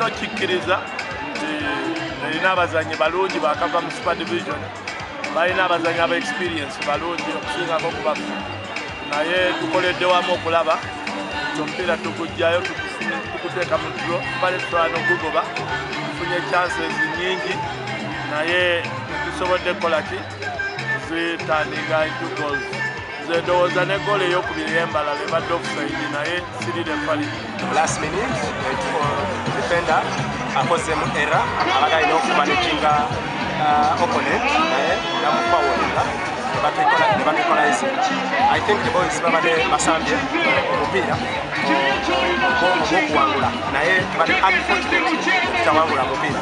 Okikkiriza nti erina abazanyi balungi bakava mu Super Division, balina abazanyi aba experience balungi okusingako kubaffe, naye tukoledde wamu okulaba nti omupiira tugujjayo, tuguteeka mu draw. Tubale tusobola n'okugoba, tufunye chances nyingi, naye tetusobodde kukola ki ziturninga into goals. Nze ndowooza ne goal eyokubiri ey'Embalala ebadde offside, naye siri referee. Last minute defender akozemu error, abadde alina okumanaginga opponent, naye namufawulinga ne batuequalize. I think the boys babadde basambye omupiira ogw'okuwangula, naye tubadde unfortunate tutawangula mupiira.